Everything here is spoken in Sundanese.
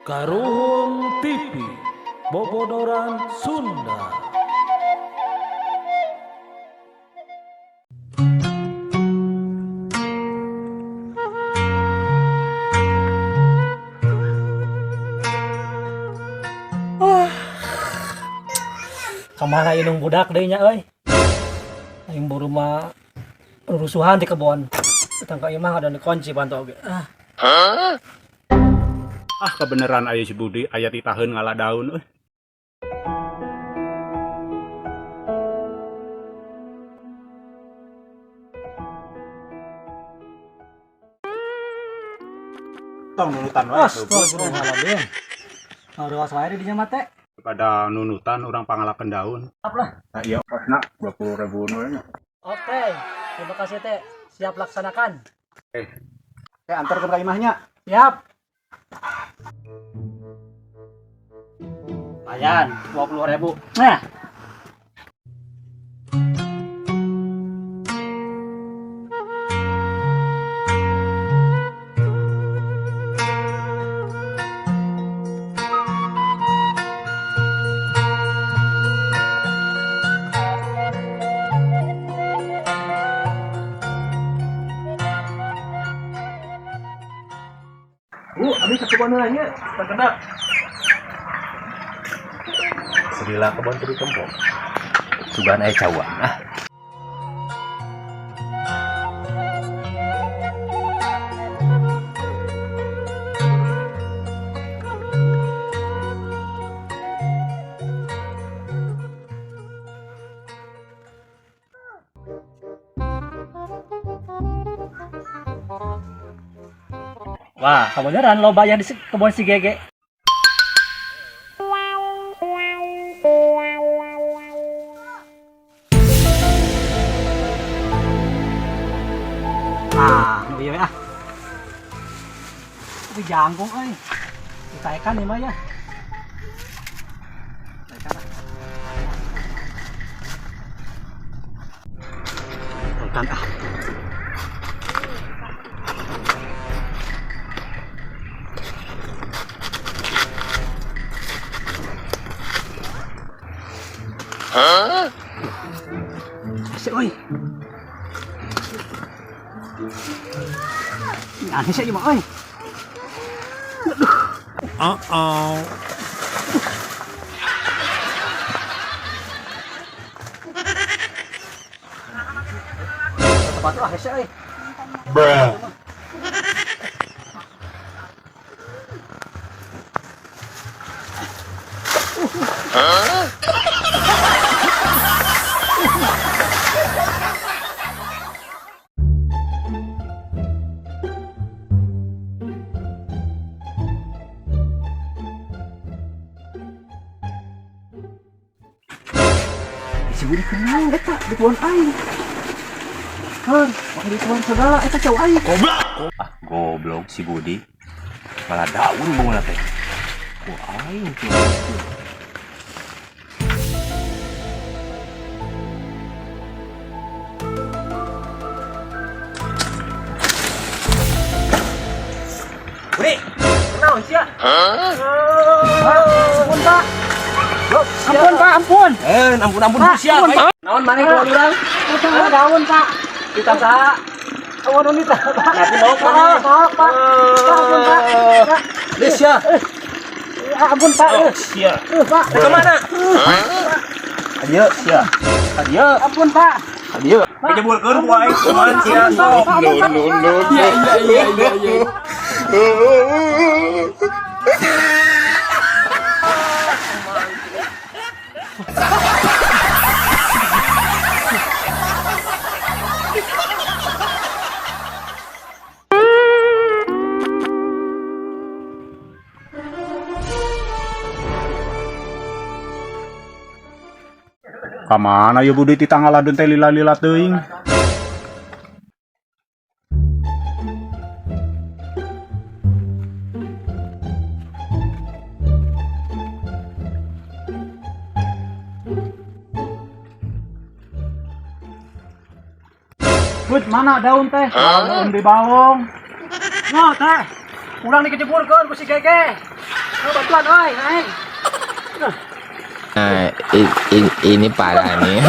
Karuhun TV, Bobodoran Sunda. Kamana indung budak deui nya euy. Aing buru mah rusuhan di kebon. Datang ka imah ada dikunci panto oge. Ah. Ah, kebeneran aya si Budi aya titaheun ngala daun euy. Tong nunutan wae. Astagfirullahaladzim. Ngaruas wae di dinya mah teh. Pada nunutan urang pangalakeun daun. Apa lah? Nah, iya kosna 20.000 nu nya. Oke, terima kasih teh. Siap laksanakan. Eh, antarkeun ka imahnya. Siap. Lumayan, 20.000. Nah. Bu, abis ke kebun nanya, terkenal. Selila kebon teu ditempok. Sugan aya cawang ah. Wah, kebenaran loba yang di kebun si Gege. Ah, nu ieu ah. Tapi jangkung euy. Ditaekan ieu mah ya. Taekan ah. Taekan ah. Hah? Asik euy. Aneh sih ieu mah euy. Uh-oh. Sepatu ah hese euy. Bruh. Hah? Si Budi kenal eta di kebun aing. Heuh, make di kebun segala eta cau aing. Goblok. Ah, goblok si Budi. Malah daun bunga teh. Ku aing tuh. Budi, kenal sia? Hah? Ampun, Pak. Ampun, Pak, ampun. Eh, ampun ampun Pak, sia. ampun, Pak. Naon maneh keluar urang? Utang daun, Pak. Ditang saha? Awan unit, Pak. Nanti mau mana? Pak, Pak. Pak, ampun, Pak. Pak. Geus sia. Ampun, Pak. Oh, sia. Pak. Ke mana? Adieu sia. Adieu. Ampun, Pak. Adieu. Dijeburkeun ku aing kumaha sia. Pak, ampun, Pak. No no no. Iya iya iya iya. Kamana ya Budi ti tanggaladun teh lila-lila teuing. Bud, mana daun teh? Daun di balong. No, teh. Urang dikejeburkeun ku si Gege. Bantuan oi, aing. Nah, ini parah nih.